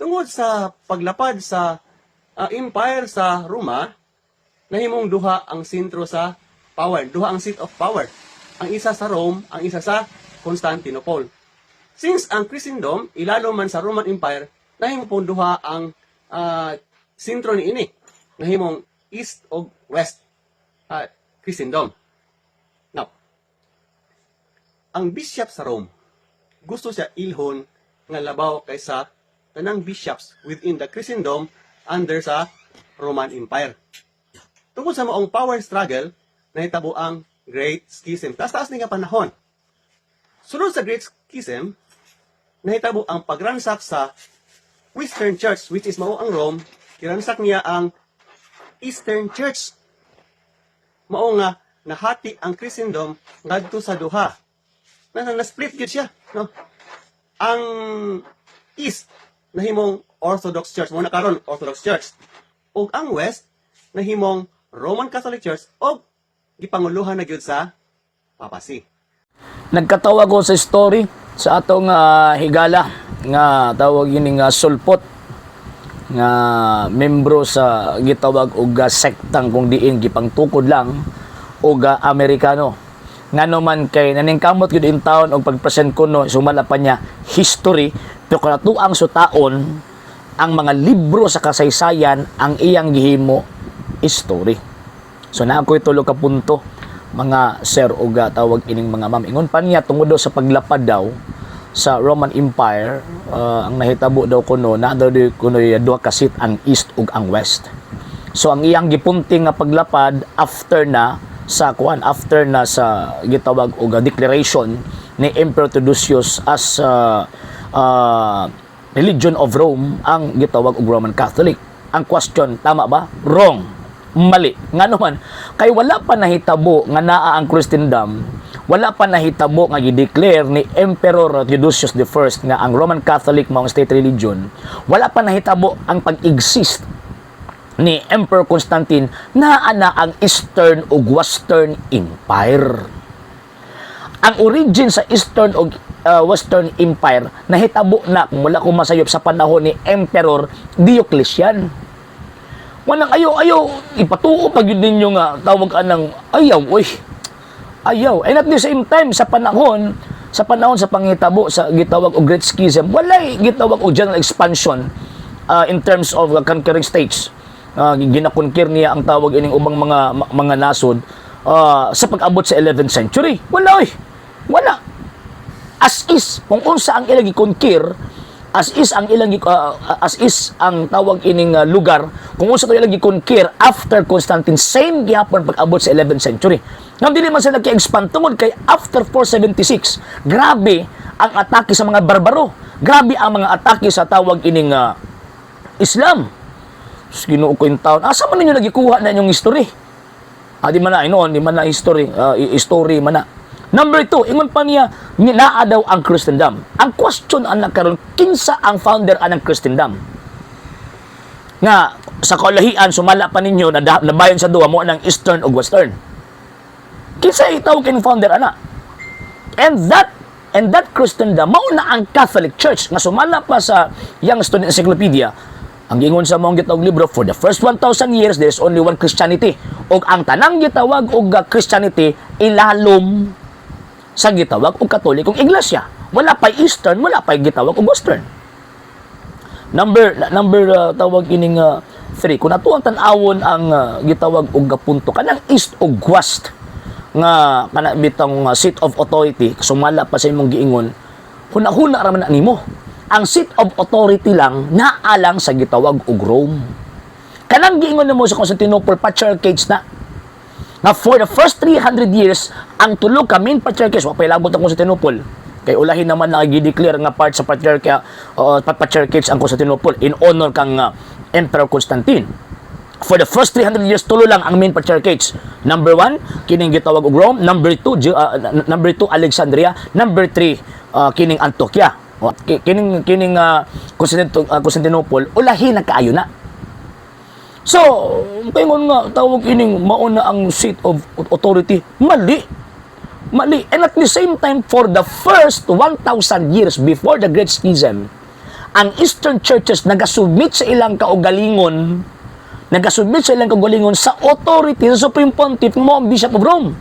Tungod sa paglapad sa empire sa Roma, nahimong duha ang sentro sa power, duha ang seat of power. Ang isa sa Rome, ang isa sa Constantinople. Since ang Christendom ilalo man sa Roman Empire, nahimo pong duha ang sentro niini. Nahimong East o West Christendom. Now, ang bishop sa Rome, gusto siya ilhon nga labaw kaysa tanang bishops within the Christendom under sa Roman Empire. Tungkol sa maong power struggle, nahitabo ang Great Schism. Taas-taas ni nga panahon. Sunod sa Great Schism, nahitabo ang pagransak sa Western Church, which is mao ang Rome, giransak niya ang Eastern Church. Mao nga nahati ang Christendom ngadto sa duha. Na split gyud siya, no? Ang East nahimong Orthodox Church, mao na karon Orthodox Church. Ug ang West nahimong Roman Catholic Church og gipanguluhan na gyud sa papacy. Nagkatawa ko sa story sa atong higala nga tawag ini nga sulpot nga membro sa gitawag og sektang kung diin gipangtukod lang og Amerikano. Ngano man kay naningkamot gyud in taon og pag-present kuno, sumala pa niya history, pero kung atuang sutaon ang mga libro sa kasaysayan, ang iyang gihimo history. So naa ko'y tulo ka punto, mga sir o tawag ining mga ma'am. Ingon pa niya, tungod daw sa paglapad daw sa Roman Empire, ang nahitabo daw kuno na daw di kuno duha ka seat, ang East ug ang West. So ang iyang gipunting nga paglapad after na sa kuan, after na sa gitawag og declaration ni Emperor Theodosius as religion of Rome ang gitawag og Roman Catholic. Ang question, tama ba? Wrong. Mali. Ngano man kay wala pa nahitabo nga naa ang Christendom, wala pa nahitabo nga gi-declare ni Emperor Theodosius I nga ang Roman Catholic mao ang state religion. Wala pa nahitabo ang pag-exist ni Emperor Constantine, naa na ang Eastern ug Western Empire. Ang origin sa Eastern ug Western Empire nahitabo na, kung wala ko masayop, sa panahon ni Emperor Diocletian. Wanang ayo ayo ipatuo pa gyud ninyo nga tawag anang ayaw, oy. Ayaw. And at the same time, sa panahon sa panghitabo sa gitawag og Great Schism, walay gitawag og general expansion in terms of conquering states. Ginaconquer niya ang tawag ining ubang mga nasod sa pag-abot sa 11th century. Wala, oy. Wala. As is, kung unsa ang ilang gi-conquer, as is ang tawag ining lugar kung unsa to ilang gi-conquer after Constantine, same gihapon pag-abot sa 11th century. Ngam dili man sila nag-expand tungod kay after 476, grabe ang atake sa mga barbaro. Grabe ang mga atake sa tawag ining Islam. Sus, Ginoo ko in taon. Asa man ninyo nagikuha na inyong history? Ah, di man na, inoon, di man na history, story man na. Number two, ingon pa niya, naa daw ang Christendom. Ang question ang karon, kinsa ang founder anang Christendom? Nga sa kalahian sumala pa ninyo na nabayon sa duha mo ng Eastern ug Western. Kinsa itawag kining founder ana? And that Christendom mao na ang Catholic Church nga sumala pa sa Young Student Encyclopedia. Ang giingon sa maong gitawag libro, for the first 1,000 years there is only one Christianity. Ug ang tanang gitawag og Christianity ilalom sa gitawag og Katolikong Iglesia. Wala pa Eastern, wala pa gitawag og Western. Number tawag ining 3. Kung ato ang tan-awon ang gitawag og punto kanang East ug West nga kana bitong seat of authority, sumala pa sa imong giingon, huna-huna ra man na nimo. Ang seat of authority lang naa lang sa gitawag og Rome. Kanang giingon nimo sa Constantinople, patriarchates na nga for the first 300 years ang tulo ka main patriarchates, wa pa ilabot ang Constantinople kay ulahin naman na gi-declare nga part sa patriarchates ang Constantinople in honor kang Emperor Constantine. For the first 300 years, tulo lang ang main patriarchates. Number 1, kining gitawag og Rome. Number 2, number 2, Alexandria. Number 3, kining Antioquia. O, kining Constantinople ulahin na kaayo na. So, paingon nga, tawag ining mauna ang seat of authority. Mali. Mali. And at the same time, for the first 1,000 years before the Great Schism, Ang Eastern churches nagasubmit sa ilang kaugalingon, nagasubmit sa ilang kaugalingon sa authority sa Supreme Pontiff mo, ang Bishop of Rome.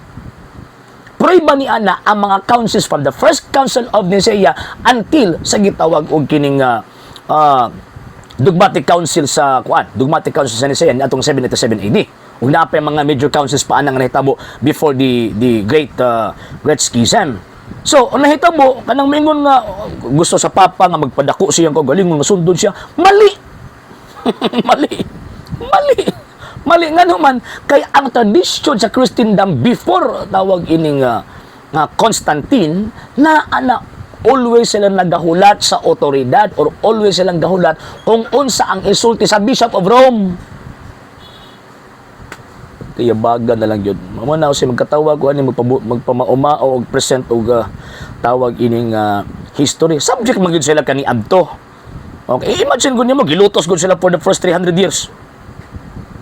Prueba ni ana ang mga councils from the First Council of Nicaea until sa gitawag og kining Dogmatic Council sa kuan, Dogmatic Council sa Nicaea atong 787 AD. Ug naa pa mga major councils pa anang nahitabo before the great schism. So, ang nahitabo kanang mingon nga gusto sa Papa nga magpadako siyang kaugalingon nga sundon siya, mali. Mali. Mali. Mali nga naman kay ang tradisyon sa Christendom before tawag ining nga Constantine na ana, always silang nagahulat sa otoridad or always silang gahulat kung unsa ang isulti sa Bishop of Rome. Kaya baga na lang yun. Mao na siya magkatawag ko ani magpamauma o present og tawag ining history. Subject man gyud sila kani adto. Okay, imagine ko nimo, gilutos gud sila for the first 300 years.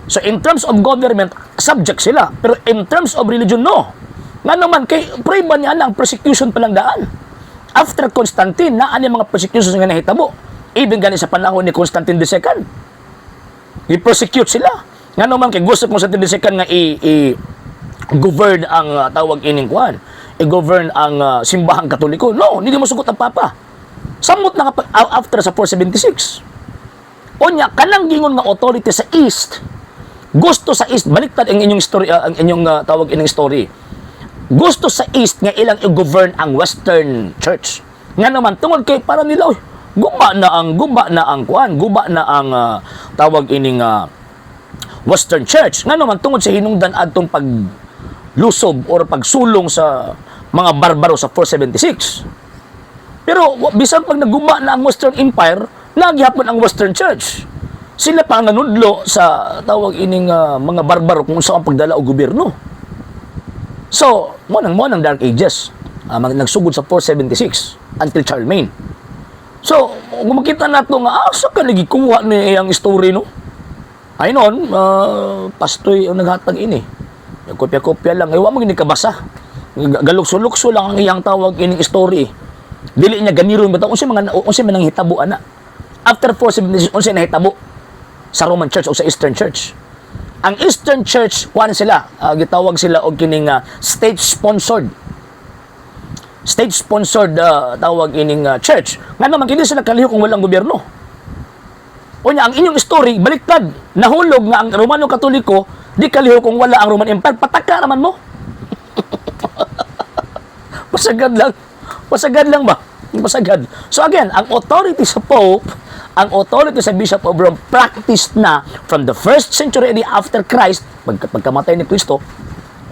So in terms of government, subject sila. Pero in terms of religion, no. Nga naman, kay prueba niya ang persecution pa lang daan. After Constantine, naa ni mga persecutions nga nahitabo. Even gani sa panahon ni Constantine II. I-persecute sila. Nga naman kay gusto Constantine II nga i govern ang tawag ining kuan. I-govern ang simbahang Katoliko. No, hindi mo sugot ang Papa. Samot na kapag after sa 476. Unya, kanang gingon nga authority sa East, gusto sa East, baliktad ang inyong story, ang inyong tawag ining story. Gusto sa East nga ilang i-govern ang Western Church. Nga naman tungod kay para nila, "Uy, guba na ang kuan, guba na ang tawag ining Western Church." Nga naman tungod sa hinungdan adtong paglusob or pagsulong sa mga barbaro sa 476. Pero bisan pag naguba na ang Western Empire, nagyapon ang Western Church. Sila pa ang nanudlo sa tawag ining mga barbaro kung saan ang pagdala og gobyerno. So, mo nang Dark Ages. Nagsugod sa 476 until Charlemagne. So, kung makita nato nga asa ka nagikuha ni iyang story, no? Ay noon, pastoy ang naghatag ini. Kopya-kopya lang. Ay, wa mo gini kabasa. Galukso-lukso lang ang iyang tawag ining story. Dili niya ganiron ba unsa man ang hitabo ana. After 476, unsa nahitabo sa Roman Church o sa Eastern Church? Ang Eastern Church, kuan sila, gitawag sila og kining state-sponsored. State-sponsored tawag ining church. Nga naman kini sila kalihok kung walang gobyerno. Unya, ang inyong story baliktad. Nahulog nga ang Romano Katoliko di kalihok kung wala ang Roman Empire. Pataka naman mo. Pasagad lang. Pasagad lang ba? Pasagad. So again, ang authority sa Pope, ang authority sa Bishop of Rome, practiced na from the first century AD after Christ, pagkamatay ni Kristo,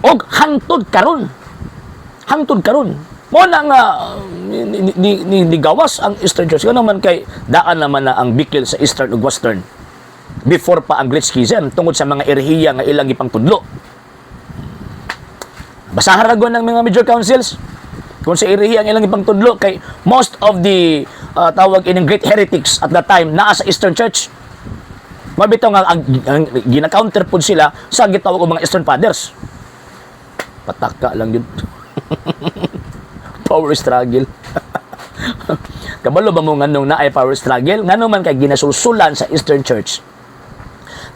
og hangtod karon. Hangtod karon. Mo na nga ni gawas ang Eastern Church. Ngano man kay daan naman na ang bikil sa Eastern ug Western before pa ang Great Schism tungod sa mga erehiya nga ilang gipangtudlo. Basahan ra ng mga major councils kung sa erehiya ang ilang ipangtudlo kay most of the tawag ining great heretics at that time naa sa Eastern Church. Mabitaw nga ang gina-counter pud sila sa gitawag og mga Eastern Fathers. Pataka lang yun. Power struggle. Kabalo ba mo nganong naay power struggle? Ngano man kay ginasulsulan sa Eastern Church.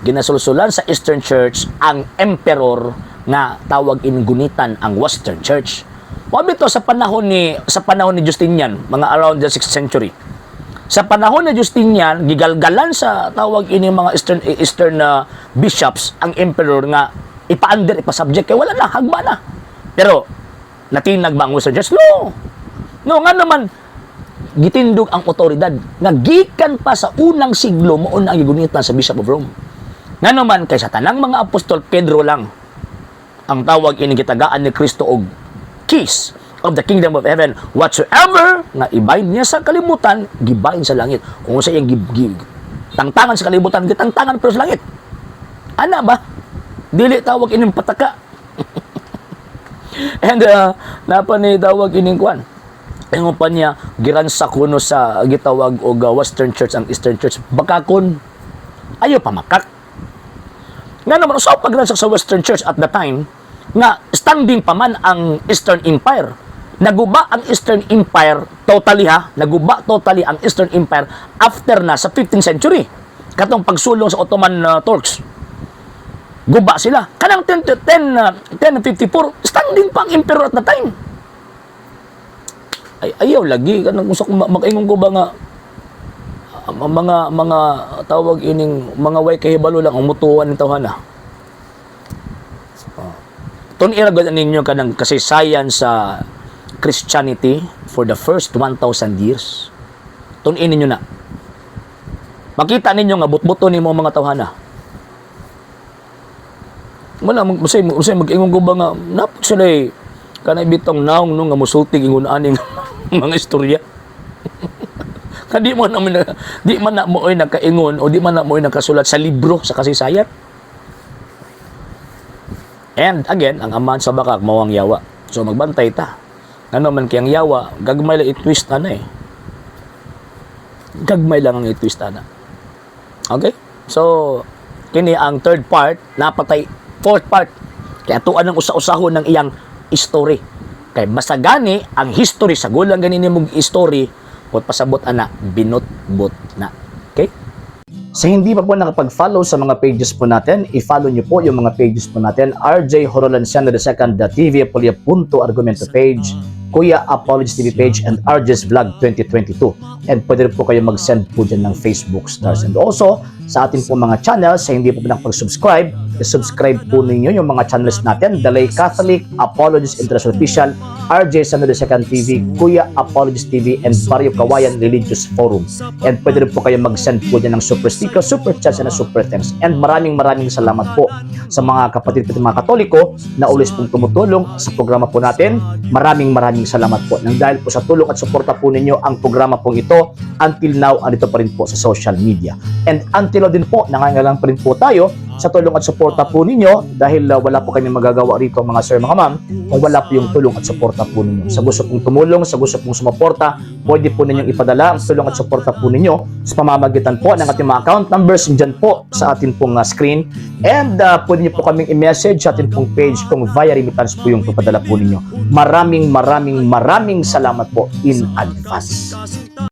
Ginasulsulan sa Eastern Church ang emperor nga tawag ingunitan ang Western Church. Wa bitaw sa panahon ni Justinian, mga around the 6th century. Sa panahon ni Justinian, gigalgalan sa tawag ini mga Eastern bishops ang emperor nga ipa-under, ipa-subject kay wala na, hagba na. Pero natinag ba ang Western Church? No. No, nga naman gitindog ang otoridad nga gikan pa sa unang siglo mao na ang gigunitan sa Bishop of Rome. Nga naman kay sa tanang mga apostol, Pedro lang ang tawag ini gitagaan ni Kristo og keys of the kingdom of heaven. Whatsoever nga i-bind niya sa kalibutan, gibind sa langit. Kung sa iyang tangtangan sa kalibutan, gitangtangan pero sa langit. Ana ba? Dili tawag ining pataka. And napa ni tawag ining kwan. Ingon pa niya, giransa kuno sa gitawag og Western Church ang Eastern Church. Baka kun ayo pa makak. Nga naman, usaw pagransak sa Western Church at the time, nga standing pa man ang Eastern Empire. Naguba ang Eastern Empire totally ha, naguba totally ang Eastern Empire after na sa 15th century. Katong pagsulong sa Ottoman Turks. Guba sila. Kanang 10, 10, 1054, standing pa ang emperor at the time. Ay, ayaw lagi. Kanang kung sa makaingon ko ba nga mga tawag ining mga way kahibalo lang ang mutuan ng tawhana. Oh. Tun-i ra gud ninyo kanang kasaysayan sa Christianity for the first 1,000 years. Tun-i ninyo na. Makita ninyo nga butbuto nimo ang mga tawhana. Wala mag usay mag-ingon ko ba nga napot sila eh kanay bitong naong no nga musulti ingon aning mga istorya. Kadi mo naman di man na mo oy nakaingon o di man na mo oy nakasulat sa libro sa kasaysayan. And again, ang amahan sa bakak mao ang yawa. So magbantay ta. Ano man kayang yawa, gagmay lang i-twist ana eh. Gagmay lang ang i-twist ana. Okay? So, kini ang third part, napatay fourth part. Kaya tuan ang usa-usahon ng iyang story. Kay basta gani ang history sa gulang gani nimong story, kung pasabot ana, binot-bot na. Okay? Sa hindi pa po nakapag-follow sa mga pages po natin, i-follow niyo po yung mga pages po natin. RJ Horolanciano II, the TV Apolia Punto Argumento page, Kuya Apologies TV page, and RJ's Vlog 2022. And pwede rin po kayo mag-send po dyan ng Facebook stars. And also, sa atin po mga channels, sa hindi po po nakapag-subscribe, i-subscribe po ninyo yung mga channels natin, The Lay Catholic, Apologies International Official, RJ Sano II TV, Kuya Apologies TV, and Barrio Kawayan Religious Forum. And pwede rin po kayo mag-send po dyan ng super sticker, super chats, and super thanks. And maraming maraming salamat po sa mga kapatid po mga Katoliko na always pong tumutulong sa programa po natin. Maraming maraming salamat po. Nang dahil po sa tulong at suporta po ninyo ang programa pong ito, until now, andito pa rin po sa social media. And until now din po, nangangailangan pa rin po tayo sa tulong at suporta po ninyo dahil wala po kami magagawa rito, mga sir, mga ma'am, kung wala po yung tulong at suporta po ninyo. Sa gusto pong tumulong, sa gusto pong sumuporta, pwede po ninyong ipadala ang tulong at suporta po ninyo sa pamamagitan po ng ating mga account numbers dyan po sa ating pong screen. And pwede niyo po kaming i-message sa ating pong page kung via remittance po yung papadala po ninyo. Maraming maraming maraming salamat po in advance.